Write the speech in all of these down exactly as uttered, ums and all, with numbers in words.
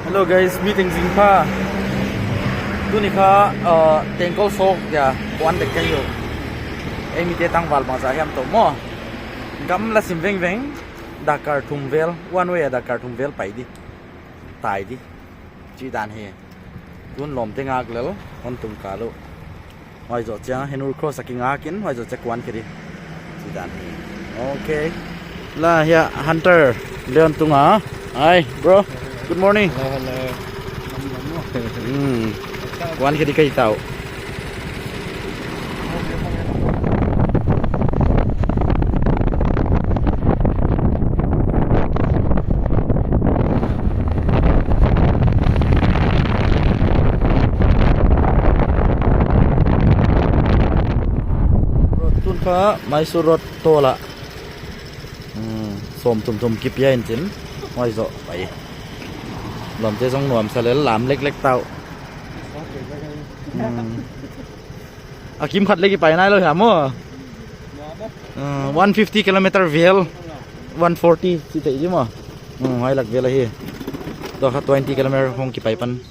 Hello guys, meeting zing pha. Tuni kha, uh, Tengkol sawk ya kuan dek ka hi uh. Ei mite tangval bangzah hiam tawh maw? Gamla sim vengveng. Dakar thum vel, one way a Dakar thum vel pai di. Tai di. Ci dan hi. Tun lawmte ngak lel hon tung kal uh. Huai zawh ciang Henur Cross a kingakin huai zawh ciang kuan khia di. Ci dan hi. Ok. La hiah Hunter Leon tunga. Hi bro. Good morning. Hello, hello. Hmm. Kuan khia di ka hi tau. Road tun kha Mysore Road tawlah, hmm, sawm thum thum kipia in cin huai zawh pai. Lawmte zong nuamsa lel lam leklek tau. Hmm. A kim khat le kipai nai lo hiam maw? Uh, one fifty kilometer vel, one forty ci tei di maw? Hmm, huai lak vel ahi. Tua kha twenty kilometer hong kipai pan.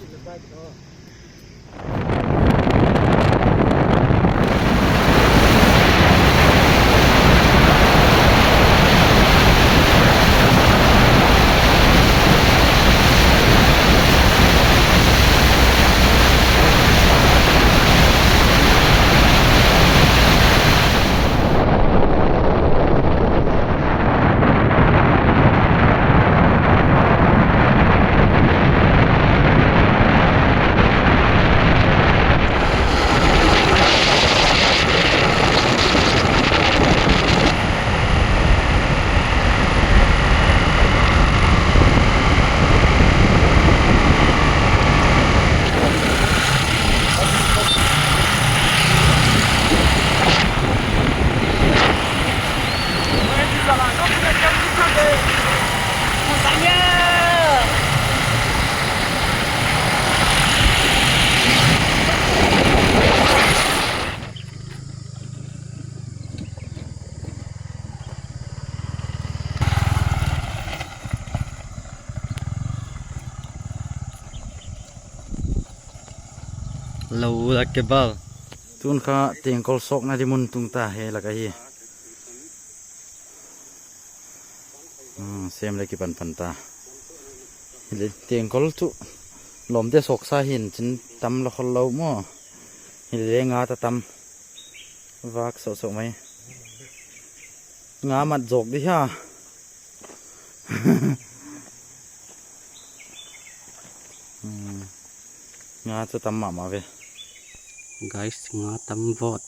Lo lak ke bal. Tun kha Tengkol sawkna di mun tung ta hi lak ahi. Hmm, sem le kipan pan ta. Hi le Tengkol cu lawmte sawksa hin cin tam lo khol lo maw? Hi le nga ta tam. Vak sawhsawh mai. Nga mat zawk di ha. Hmm. Nga cu tam mahmah ve. Guys, nga tam vawt.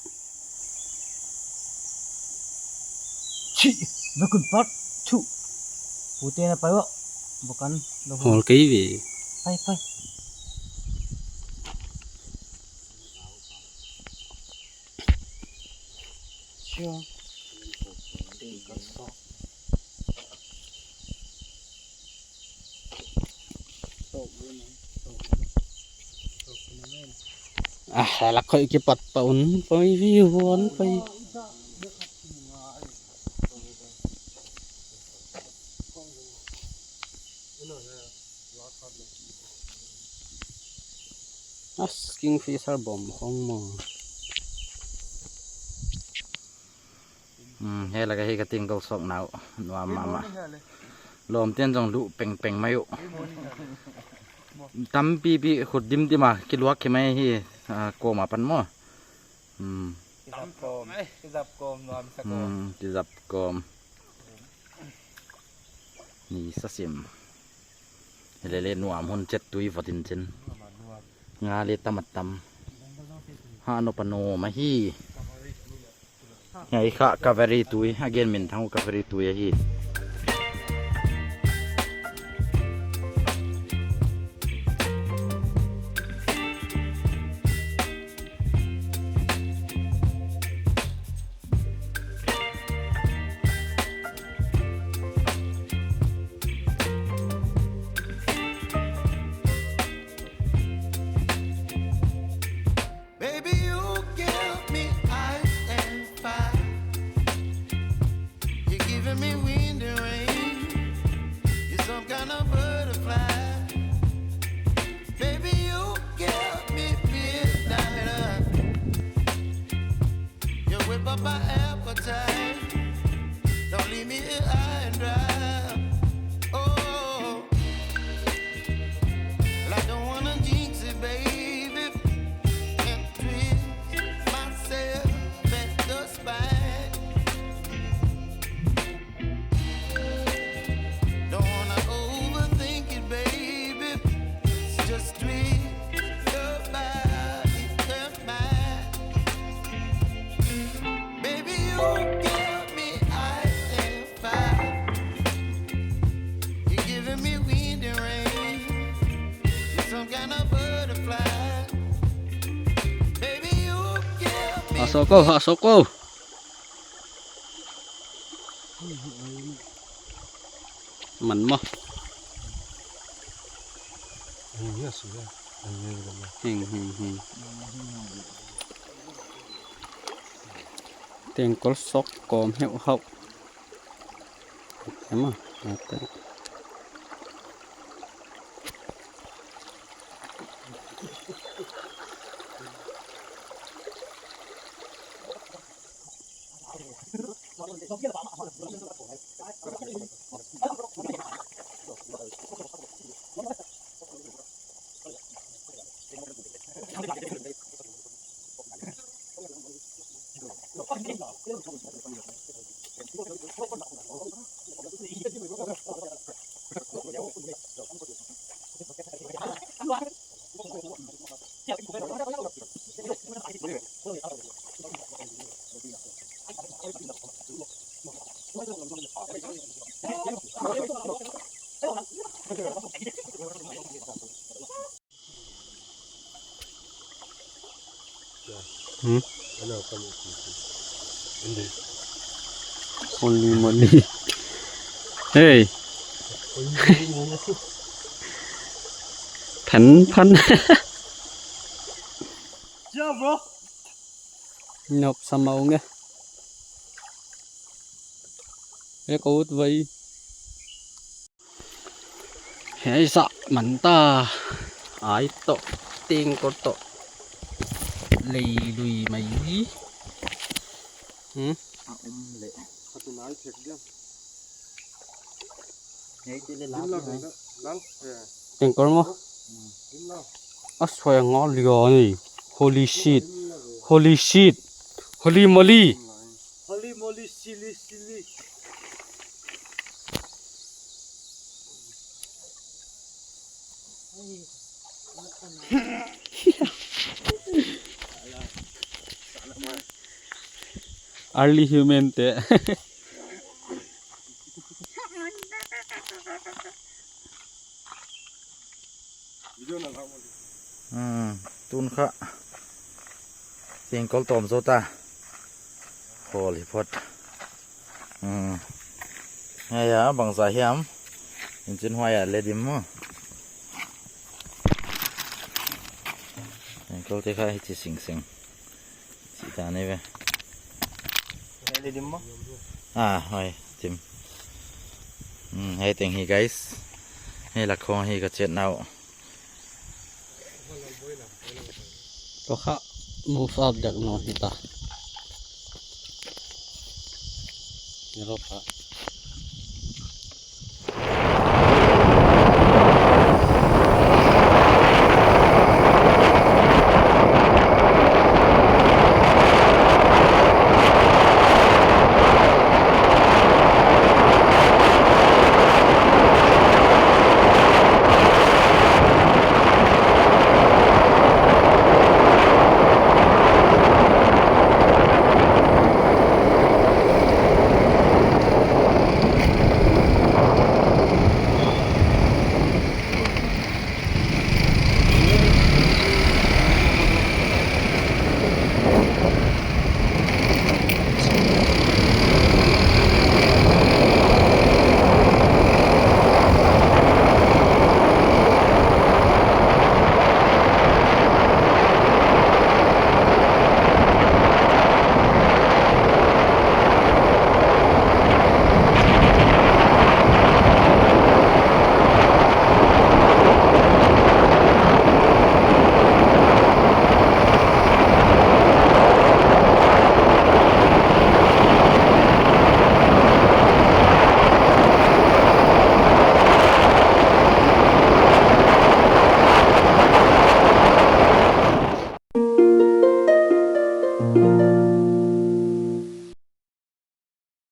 Ci, bakun part two. Pute na pai wah. Bakan. Hawl kei ve. Pai, pai. Ah, lak khoih kipat pah un pai, view un pai. As, kingfisher bawm khong maw? Hmm, he lak ahi ka Tengkol sawkna uh, nuam mahmah. Lawmte'n zong luh pengpeng mai uh. Tampipi khut dimdim a kiluak khia mai hi, ah, kawm a pan maw? Hmm. Kizap kawm, kizap kawm, nuam sa kawm. Hmm, kizap kawm. Ni sa sim. Hi le le nuam hun ciat tui vot in cin. Nga le tam a tam. Ha no pa no ma hi. Ngai kha Kaveri tui, a gen minthang uh Kaveri tui ahi. Baby, you give me ice and fire. You're giving me wind Sawk o, ha, sawk o. Man maw. Hing, hing, hing. Tengkol sawk kawm heuhhauh. Em a, ate. Hmm? Holy moly. Hey. Phan phan. Yeah, bro. Nop sama unge. He ko ut vai. Hei sa man ta. Ai tawh, tengkol tawh. Leilui mai. Hmm? A om le. Tengkol maw? A suai a nga lia ni. Holy shit. Holy shit. Holy moly. Holy moly, silly, silly. Early human te. Hmm, tun kha. Tengkol tawm zo ta. Khawl hi phot. Hmm. Hei a, bangza hiam. Inchin huai a le dim maw. Tengkol te kha hi ci singsing. Ci ta ni ve. Hei le dim maw. Ah, hoi, dim. Hmm, hei teng hi guys. Hei lakhong hi ka chet nau. Tua kha move up dek nawn hi ta. Ni ro kha.